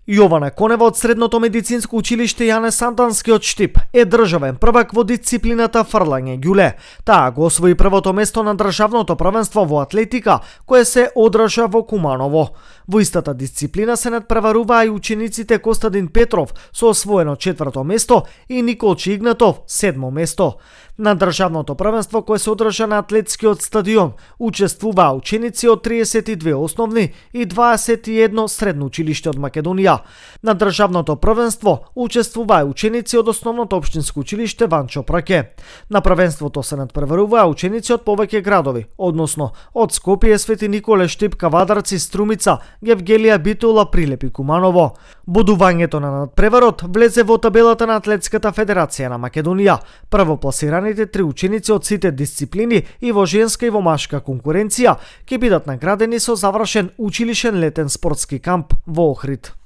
Јована Конева од Средното медицинско училиште Јане Сантански од Штип е државен првак во дисциплината фрлање ѓуле. Таа го освои првото место на државното првенство во атлетика, кое се одржа во Куманово. Во истата дисциплина се надпреваруваа и учениците Костадин Петров со освоено 4-то место и Николче Игнатов 7-мо место. На државното првенство кое се одржа на атлетскиот стадион учествуваа ученици од 32 основни и 21 средно училиште од Македонија. На државното првенство учествуваа ученици од основното општинско училиште Ванчо Праке. На првенството се надпреваруваа ученици од повеќе градови, односно од Скопје, Свети Николе, Штип, Кавадарци, Струмица, Гевгелија, Битола, Прилеп и Куманово. Бодувањето на надпреварот влезе во табелата на Атлетската федерација на Македонија. Првопласираните 3 ученици од сите дисциплини и во женска и во машка конкуренција ќе бидат наградени со завршен училишен летен спортски камп во Охрид.